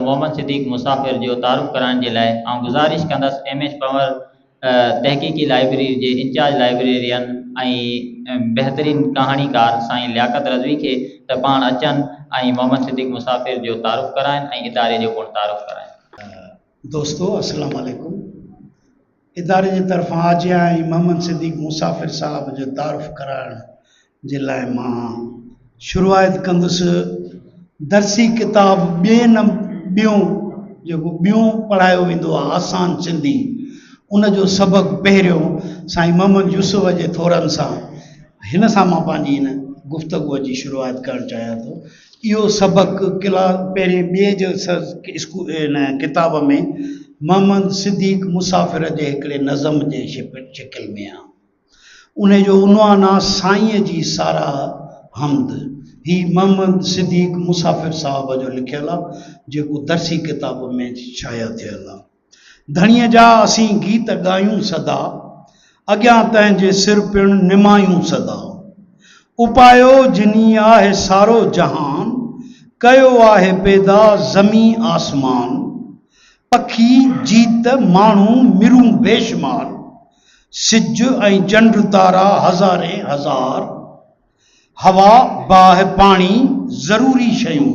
محمد صديق مسافر جو تعارف ڪرائڻ جي لاء آئون گذارش ڪندس ايم ايڇ پنهور تحقيقي لائبريري جي انچارج لائبريرين ۽ بهترين ڪهاڻيڪار سائين لياقت رضوي کي ته پاڻ اچن ۽ محمد صديق مسافر جو تعارف ڪرائن ۽ اداري جو پڻ تعارف ڪرائن. دوستو السلام عليڪم اداري جي طرفان آجيان ۽ محمد صديق مسافر صاحب جو تعارف ڪرائڻ جي لاء مان شروعات ڪندس درسي ڪتاب ٻئي نه ٻيون جيڪو ٻيون پڙهايو ويندو آهي آسان سنڌي ان جو سبق پهريون سائين محمد يوسف جي ٿورن سان هن سان مان پنهنجي هن گفتگو جي شروعات ڪرڻ چاهيان ٿو اهو سبق ڪلا پهرين ٻئي جو اسڪول هن ڪتاب ۾ محمد صديق مسافر جي هڪڙي نظم جي شڪل ۾ آهي انهي جو عنوان آ سائينء جي ساراهه حمد. هي محمد صديق مسافر صاحب جو لکيل آ، جيڪو درسي ڪتاب ۾ شايع ٿيل آ. ڌڻيء جا اسين گيت ڳايون سدا، اڳيان تنهن جي سر پڻ نمايون سدا. اپايو جني آهي سارو جهان، ڪيو آهي پيدا زمين آسمان. پکي، جيت، ماڻهو، مرون بيشمار. سج ۽ چنڊ تارا هزارين هزار، هوا، باهه، پاڻي ضروري شيون،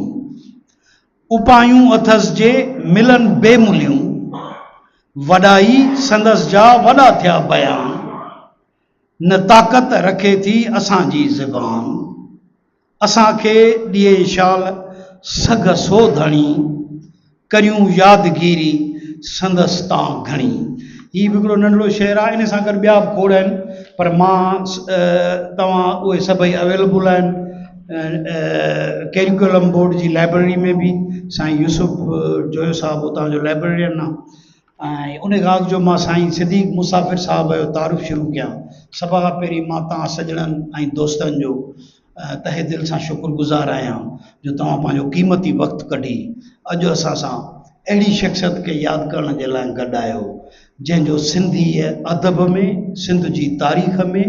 اپايون اٿس جي ملن بي ملهيون، وڏائي سندس جا وڏا ٿيا بيان، نه طاقت رکي ٿي اسان جي زبان. اسان کي ڏئي شال سگهه سو ڌڻي، ڪريون يادگيري سندس تان گهڻي. هي به هڪڙو ننڍڙو شعر آهي، ان سان گڏ ٻيا به کوڙ آهن، پر مان توهان اهي سڀئي اويليبل آهن ڪيريڪولم بورڊ جي لائبريري ۾ به سائين يوسف جويو صاحب اتان جو لائبريرين آهي. ۽ ان کان اڳ جو مان سائين صديق مسافر صاحب جو تعارف شروع ڪيان، سڀ کان پهرين مان توهان سڄڻن ۽ دوستن جو تهه دل سان شڪر گذار آهيان جو توهان پنهنجو قيمتي وقت ڪڍي اڄ اسان سان اهڙي شخصيت کي ياد ڪرڻ جي لاء گڏ آهيو جنهن جو سنڌي ادب ۾، سنڌ جي تاريخ ۾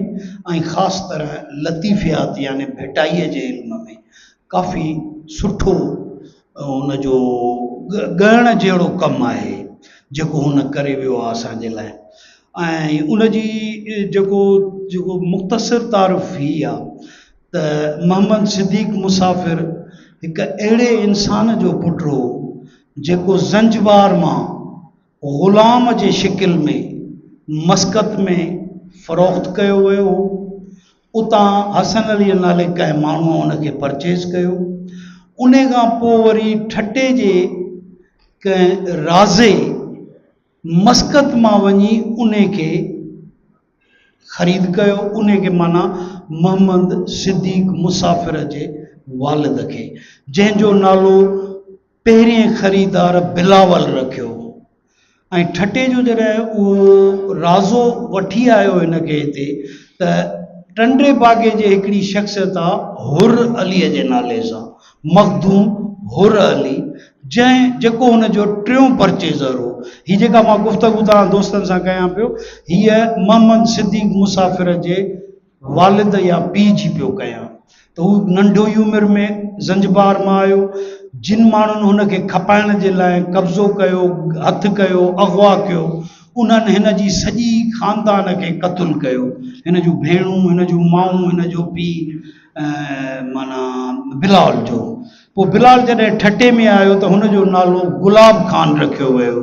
۽ خاص طرح لطيفيات يعني ڀٽائيء جي علم ۾ ڪافي سٺو ان جو ڳائڻ جهڙو ڪم آهي جيڪو هن ڪري ويو آهي اسان جي لاء ۽ ان جي جيڪو جيڪو مختصر تعارف هي آهي ته محمد صديق مسافر هڪ اهڙي انسان جو پٽ هو جيڪو زنجبار مان غلام جي شڪل ۾ مسقط ۾ فروخت ڪيو ويو هو اتان حسن عليء نالي ڪنهن ماڻهوء ان کي پرچيز ڪيو. انهي کان پوء وري ٺٽي جي ڪنهن رازي مسقط مان وڃي انهي کي خريد ڪيو. انهي کي معنيٰ محمد صديق مسافر جي والد کي، جنهن جو نالو پهرئين خريدار بلاول رکيو ۽ ٺٽي جو جڏهن اهو رازو وٺي آيو هن کي هتي ته ٽنڊي باگي جي هڪڙي شخصيت آ حر عليء جي نالي سان مخدوم حر علي جنهن جيڪو هن جو ٽيون پرچيزر هو. هي جيڪا مان گفتگو توهان دوستن سان ڪيان پيو هيء محمد صديق مسافر جي والد يا پيء جي پيو ڪيان ته هو ننڍو ئي عمر ۾ زنجبار مان آيو، جن ماڻهن هن کي کپائڻ جي لاء قبضو ڪيو، هٿ ڪيو، اغوا ڪيو، انهن هن جي سڄي خاندان کي قتل ڪيو، هن جون ڀيڻون، هن جون مائون، هن جو پيء معنيٰ بلال جو. پوء بلال جڏهن ٺٽي ۾ آيو ته هن جو نالو گلاب خان رکيو ويو.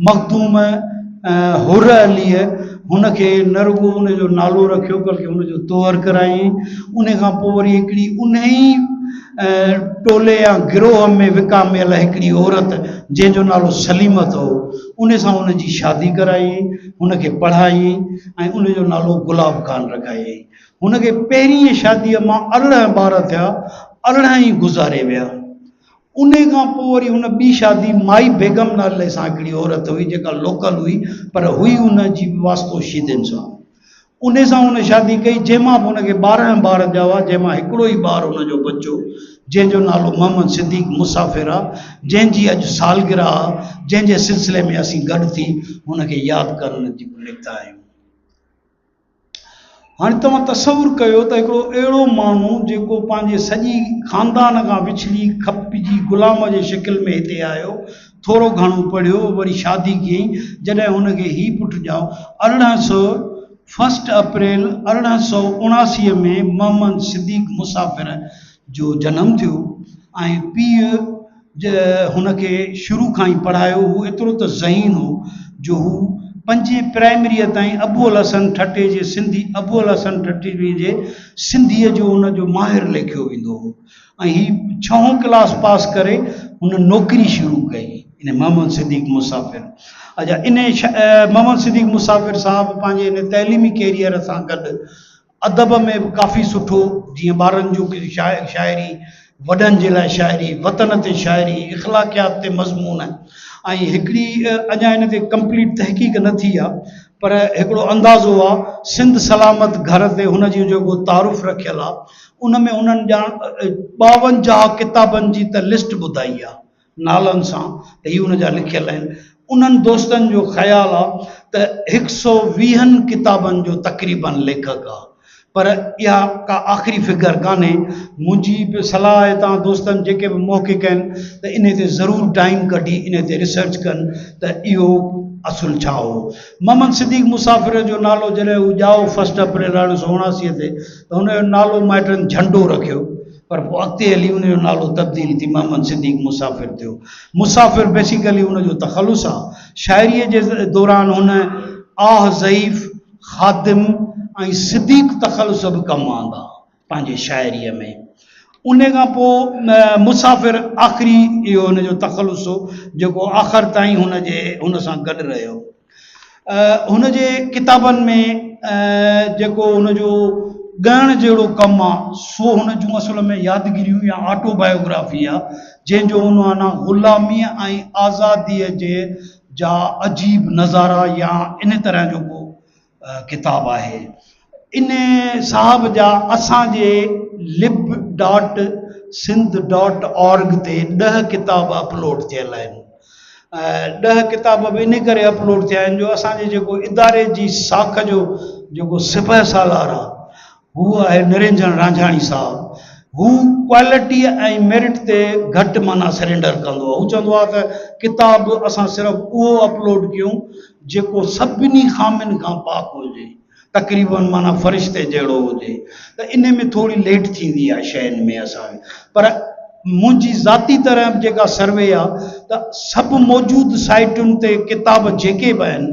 مخدوم حر عليء هن کي نه رڳو ان جو نالو رکيو بلڪه هن جو طهر ڪرايائين. ان کان پوء وري هڪڙي انهي ٽولي يا گروهه ۾ وڪاميل هڪڙي عورت جنهن جو نالو سليمت هو، ان سان هن جي شادي ڪرايائين، هن کي پڙهايائين ۽ ان جو نالو گلاب خان رکايائين. هن کي پهرينء شاديء مان 18 ٻار ٿيا، 18 ئي گذاري ويا. انهيء کان پوء وري هن ٻي شادي مائي بيگم نالي سان هڪڙي عورت هئي، جيڪا لوڪل هئي، پر هئي ان جي به واسطو شيدين سان. انهيء سان هن شادي ڪئي، جنهن مان به هن کي 12 ٻار ڄاوا، جنهن مان هڪڙو ئي ٻار هن جو بچو، جنهن جو نالو محمد صديق مسافر آ، جنهن جي اڄ سالگرهه آ، جنهن جي سلسلي ۾ اسين گڏ ٿي هن کي ياد ڪرڻ جي به نڪتا آهيون. هاڻي توهان تصور ڪيو ته هڪڙو اهڙو ماڻهو جيڪو پنهنجي سڄي خاندان کان وڇڙي کپجي غلام جي شڪل ۾ هتي آيو، ٿورو گهڻو پڙهيو، وري شادي ڪيائين، جڏهن هن کي هي پٽ ڄائو. 1800 فرسٽ اپريل 1879 ۾ محمد صديق مسافر جو جنم ٿيو ۽ پيء هن کي شروع کان ئي پڙهايو. هو ايترو ته ذهين هو جو هو پنجين پرائمريء تائين ابو الحسن ٺٽي جي سنڌي ابو الحسن ٺٽوي جي سنڌيء جو ان جو ماهر ليکيو ويندو هو ۽ هي ڇهون ڪلاس پاس ڪري هن نوڪري شروع ڪئي ان محمد صديق مسافر اڇا ان محمد صديق مسافر صاحب پنهنجي ان تعليمي ڪيريئر سان گڏ ادب ۾ به ڪافي سٺو جيئن ٻارن جون شاعري، وڏن جي لاء شاعري، وطن تي شاعري، اخلاقيات تي مضمون ۽ هڪڙي اڃا ان تي ڪمپليٽ تحقيق نه ٿي آ پر هڪڙو اندازو آ سنڌ سلامت گهر تي هن جو جيڪو تعارف رکيل آ ان ۾ هنن ڄاڻ 52 ڪتابن جي ته لسٽ ٻڌائي آ. نالن سان ته هي ان جا لکيل آهن. انهن دوستن جو خيال آ ته هڪ سئو ويهن ڪتابن جو تقريباً ليکڪ آ. پر اها ڪا آخري فگر ڪانهي. منهنجي به صلاح آهي توهان دوستن جيڪي به محقق آهن ته انهي تي ضرور ٽائيم ڪڍي انهي تي ريسرچ ڪن ته اهو اصل ڇا هو. محمد صديق مسافر جو نالو جڏهن هو ڄائو فرسٽ اپريل 1879 تي ته هن جو نالو مائٽن جهنڊو رکيو. پر پوء اڳتي هلي ان جو نالو تبديل ٿي محمد صديق مسافر ٿيو. مسافر بيسيڪلي ان جو تخلص آ. شاعريء جي دوران هن آه ضعيف، خادم ۽ صديق تخلص به ڪم آندا پنهنجي شاعريء ۾. ان کان پوء مسافر آخري اهو هن جو تخلص هو جيڪو آخر تائين هن جي هن سان گڏ رهيو. هن جي ڪتابن ۾ جيڪو هن جو ڳائڻ جهڙو ڪم آ سو هن جون اصل ۾ يادگيريون يا آٽو بايوگرافي آ جنهن جو عنوان آ غلاميء ۽ آزاديء جي جا عجيب نظارا يا ان طرح جو ڪو ڪتاب آهي. ان صاحب جا اسان جي lib dot Sindh dot org تي ڏهه ڪتاب اپلوڊ ٿيل آهن. ڏهه ڪتاب به ان ڪري اپلوڊ ٿيا آهن جو اسان جي جيڪو اداري جي ساک جو جيڪو سپهه سالار آهي هو آهي نرنجن رانجهاڻي صاحب. هو ڪوالٽي ۽ ميرٽ تي گهٽ معنيٰ سرينڊر ڪندو آهي. هو چوندو آهي ته ڪتاب اسان صرف اهو اپلوڊ ڪيون جيڪو سڀني خامين کان پاڪ هجي، تقريباً معنيٰ فرشتي جهڙو هجي ته انهي ۾ ٿوري ليٽ ٿيندي آهي شين ۾ اسان کي پر منهنجي ذاتي طرح به جيڪا سروي آهي ته سڀ موجود سائيٽن تي ڪتاب جيڪي به آهن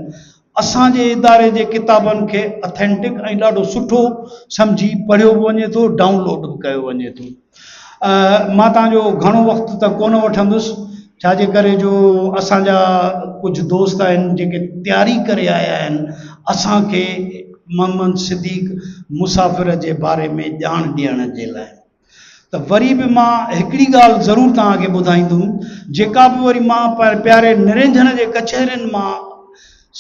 اسان جي اداري جي ڪتابن کي اٿينٽڪ ۽ ڏاڍو سٺو سمجهي پڙهيو به وڃي ٿو ڊائونلوڊ به ڪيو وڃي ٿو. مان توهان جو گهڻو وقت ته ڪونه وٺندس ڇا جي ڪري جو اسان جا ڪجهه دوست آهن جيڪي تياري ڪري آيا آهن اسان کي محمد صديق مسافر جي باري ۾ ڄاڻ ڏيڻ جي لاء ته وري به مان هڪڙي ڳالهه ضرور توهان کي ٻڌائيندم جيڪا به وري مان پياري نرنجن جي ڪچهرين مان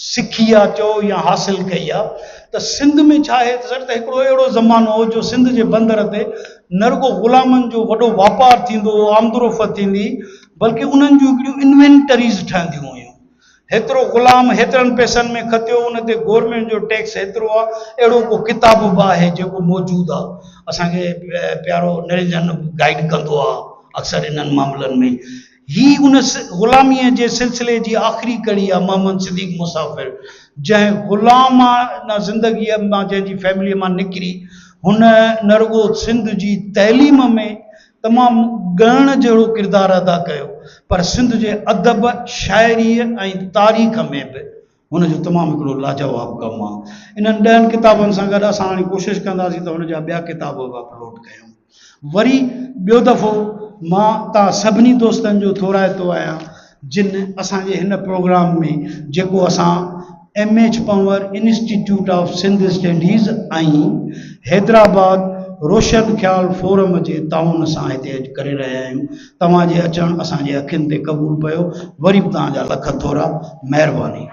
سکي آ چئو يا حاصل ڪئي آ ته سنڌ ۾ ڇا آهي ته سر ته هڪڙو اهڙو زمانو هو جو سنڌ جي بندر تي نه رڳو غلامن جو وڏو واپار ٿيندو هو آمدرفت ٿيندي هئي بلڪه انهن جون هڪڙيون انوينٽريز ٺهنديون هيون هيترو غلام هيترن پئسن ۾ کتيو ان تي گورنمينٽ جو ٽيڪس هيترو آ اهڙو ڪو ڪتاب به آهي جيڪو موجود آ اسان کي پيارو نرنجن گائيڊ ڪندو آ اڪثر انهن معاملن ۾ هي ان غلاميء جي سلسلي جي آخري ڪڙي آ محمد صديق مسافر جنهن غلامانه زندگيء مان جنهن جي فيمليء مان نڪري هن نه رڳو سنڌ جي تعليم ۾ تمام ڳڻڻ جهڙو ڪردار ادا ڪيو پر سنڌ جي ادب، شاعريء ۽ تاريخ ۾ به هن جو تمام هڪڙو لاجواب ڪم آ. انهن ڏهن ڪتابن سان گڏ اسان هاڻي ڪوشش ڪنداسين ته هن جا ٻيا ڪتاب به اپلوڊ ڪيون. وري ٻيو دفعو مان توهان سڀني دوستن جو ٿورائتو آهيان جن اسان جي هن پروگرام ۾ جيڪو اسان M H Panhwar institute of Sindh studies ۽ Hyderabad Roshan Khayal forum جي تعاون سان هتي اڄ ڪري رهيا آهيون توهان جي اچڻ اسان جي اکين تي قبول پيو وري به توهان جا لک ٿورا مهرباني.